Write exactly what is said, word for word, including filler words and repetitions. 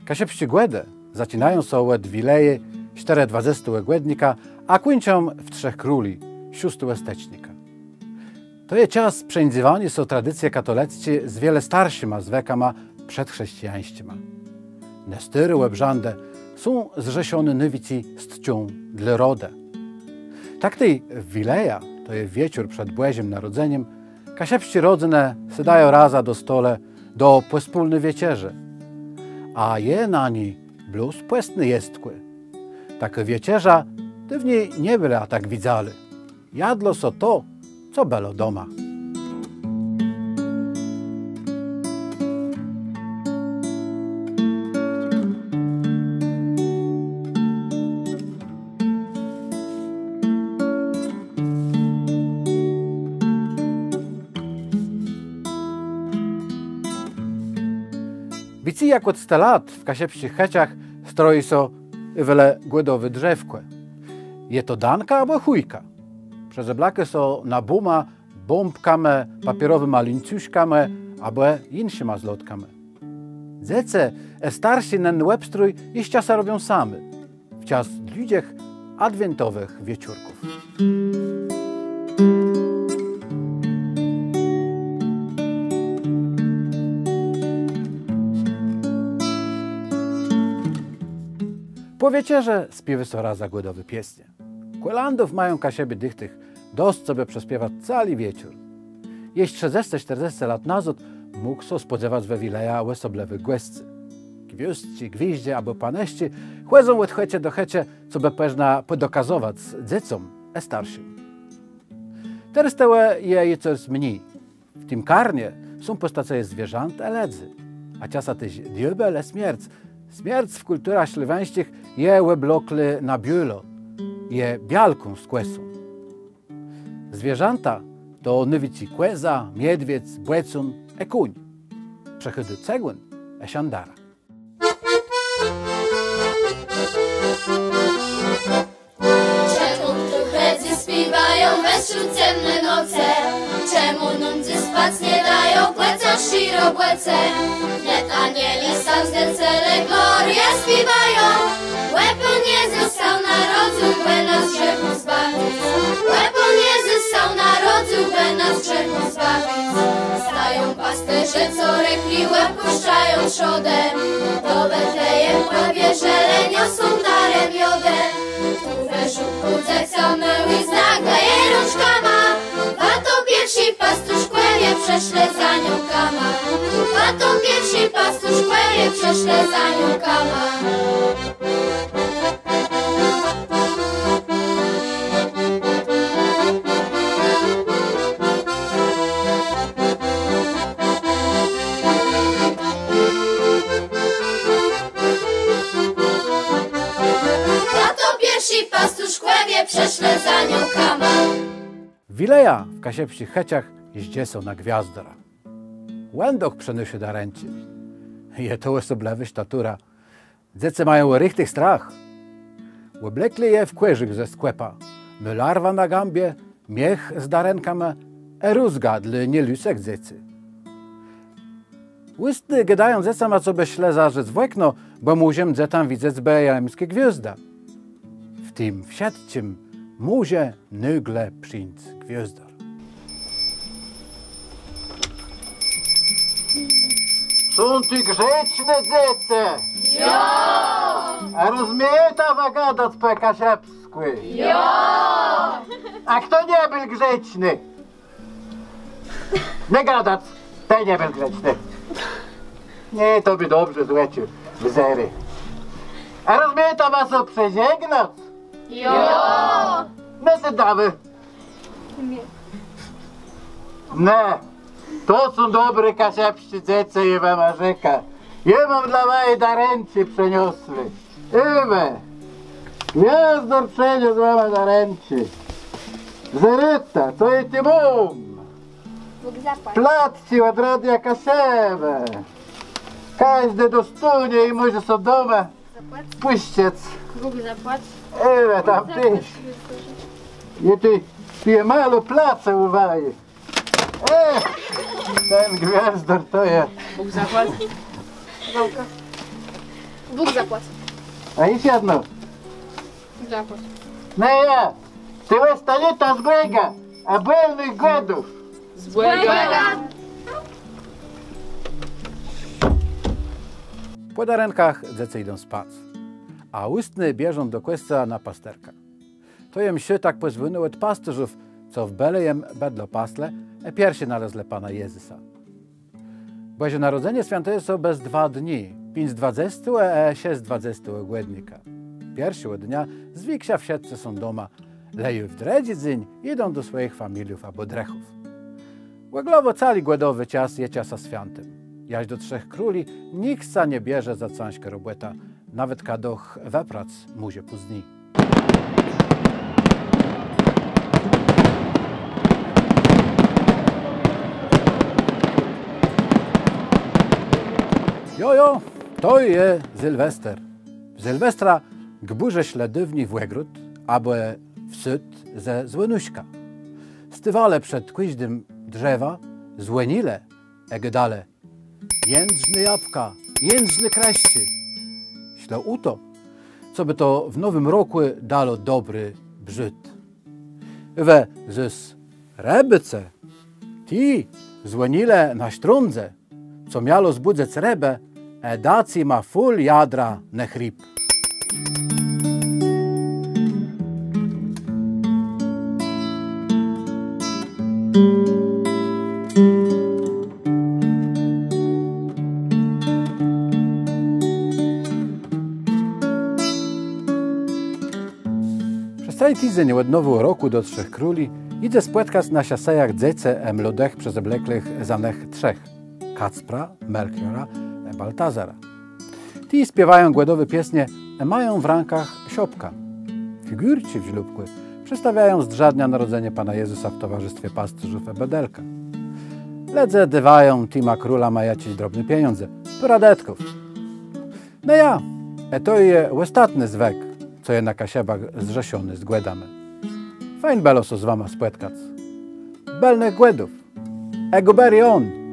Kaszëbsczé Gòdë zaczinają sã òd Wilëji, sztërëdwadzestégò gòdnika, a kùńczą w Trzech Króli, szóstégò stëcznika. To je czas przeńdzywaniô sã tradicje katolëcczi z wiele starszima zwëkama przedchrzescëjańsczima. Ne stôré òbrzãdë są zrzeszoné nôwicy z tczą dlô rodu. Tak tej Wilëja, to je wieczór przed Bòżim Narodzenim, kaszëbsczé rodzënë sôdają razã do stołu do pòspólny wieczerzë. A je na ni blós pòstné jestkò. Takô wieczerza dôwni nie bëła tak widzałô. Jadło sã to, co bëło doma. Wicy jak òd sta lat w kaszëbsczich chëczach stroji sã wiele gòdowé drzewkò. Je to danka abò chójka. Przezeblôkô sã na bóma bómbkama, papiorowima lińcuszkama abò jinszima złotkama. Dzecë ë starszi nen òbstrój jesz czasã robią sami w czas dłudżich adwentowëch wieczórków. Pò wieczerzë spiéwô sã razã gòdowé piesnie. Kòlãdów mają Kaszëbi dëcht tëch dosc, cobë przespiewac całi wieczór. Jesz trzëdzescë, sztërdzescë lat nazôd mógł sã spòdzewac we Wilëjã òsoblëwëch gòscy. Gwiôzdczi, gwiżdże abò panëszczi chòdzą òd chëczë do chëczë, cobë përznã pòdokazowac dzecóm ë starszim. Terôz tegò je ju corôz mni. W tim karnie są pòstacëje zwierzãt ë lëdzy, a czasã téż diôbéł ë smierc. Smierc w kùlturach słowiańsczich je òblokłô na biôło, je białką z kòsą. Zwierzãta to nôwicy kòza, miedwiédz, bòcón ë kóń. Przëchôdô cëgón ë szandara. Czemù ptôchë dzys spiéwają we westrzód cemny nocë? Czemù nóm dzys spac nie dają pò cãżczi robòce? Wnet anieli sã zdecelë, gloriã spiéwają. Ò, Pón Jezës sã narodzył, bë nas grzechów zbawic. Ò, Pón Jezës sã narodzył, bë nas grzechów zbawic. Stają pastusze, co rzekli, òpùszczają trzodã. Do Betlejem òbieżelë, niosą darë miodë. Tu we żłóbkù dzecã môłé znak dôwô rãczkama. Wa to pierszi pastuszkòwie przëszlë z aniółkama. Wa to pierszi pastuszkòwie przëszlë z aniółkama. Wa to pierszi pastuszkòwie przëszlë z aniółkama. Wilëja w kaszëbsczich chëczach żdże sã na Gwiôzdora. Òn doch przënôszô darënczi. Je to òsoblëwô sztatura. Dzecë mają richtich strach. Òblekłi je w kòżëch ze skòpa, mô larwã na gãbie, miech z darënkama ë rózgã dlô nielësëch dzecy. Òstny gôdają dzecama, cobë szłë zazdrzec w òkno, bò mòże mdze tam widzec betlejemską gwiôzdã. W tim wszëtczim mòże nôgle przińc Gwiôzdor. Są tu grzeczné dzecë? Jo! A rozmiejeta wa gadac pò kaszëbskù? Jo! A chto nie béł grzeczny? Nie gadac, të nie béł grzeczny. Nié, to bë dobrze z òczu wëzérô. A rozmiejeta wa sã przeżegnac? Jo! No to dôwôj. Nié. To są dobré kaszëbsczé dzecë, jô wama rzekã. Jô móm dlô waju darënczi przëniosłé. Ewe, Gwiôzdor przëniósł wama darënczi. Zérôjta, co jô tu móm. Bóg zapłac. Platczi òd Radia Kaszëbë. Kòżdi dostónie i mòże so doma pùszczac. Bóg zapłac. Ewe, tam téż. Jô tu, tu je mało placu ù waju. E, ten Gwiôzdor to je. Bóg zapłac. Wałka. Bóg zapłac. A jesz jedno. Zapłac. No jo, të òstaniéta z Bògã, a bëlnëch Gòdów. Z Bògã. Pò darënkach dzecë jidą spac, a ùstny bieżą do kòscoła na pasterkã. To je mszë tak pòzwónô òd pasturzów, co w Belejem bëdło paslë, e pierszi nalezlë Pana Jezësa. Bòżé Narodzenié swiãtëje sã bez dwa dni, piãc dwadzestégò, e szesc dwadzestégò gòdnika. Pierszégò dnia zwiksza wszëtcë są doma, le ju w drëdżi dzéń jidą do swòjich familiów abò drëchów. Òglowò całi gòdowi czas je czasã swiãtim. Jaż do Trzech Króli nicht sã nie bierze za cãżką robòtã, nawetka doch wëprac mùszi pózni. Jo, jo, to je Sylwester. W Sylwestra gbùrze szlë dôwni w ògród abò w sôd ze zwònuszkã. Stôwelë przed kòżdim drzewã, zwònilë e gôdelë: Jãdrzné jabka, jãdrzné krëszczi. Szło ò to, cobë to w nowim rokù dało dobri brzôd. Wë zôs rëbôcë, ti zwònilë na sztrądze, co miało zbùdzëc rëbë e dac jima fùl jadra nëch rib. Przez całi tidzéń òd Nowégò Rokù do Trzech Króli jidze spòtkac na szasejach dzecë e młodëch przeòblokłëch za nëch trzech: Kacpra, Melchiora e Baltazara. Ti spiéwają gòdowé piesnie e mają w rãkach szopkã. Figùrczi w żłóbkù przedstôwiają zdrzadniã narodzeniô Pana Jezësa w towarzëstwie pasturzów e bëdelka. Lëdze dôwają tima królama jaczés drobné pieniądze. Pôrã dëtków. No jo, e to je òstatny zwëk, co je na Kaszëbach zrzeszony z gòdama. Fejn bëło sã z wama spòtkac. Bëlnëch Gòdów. E guberion!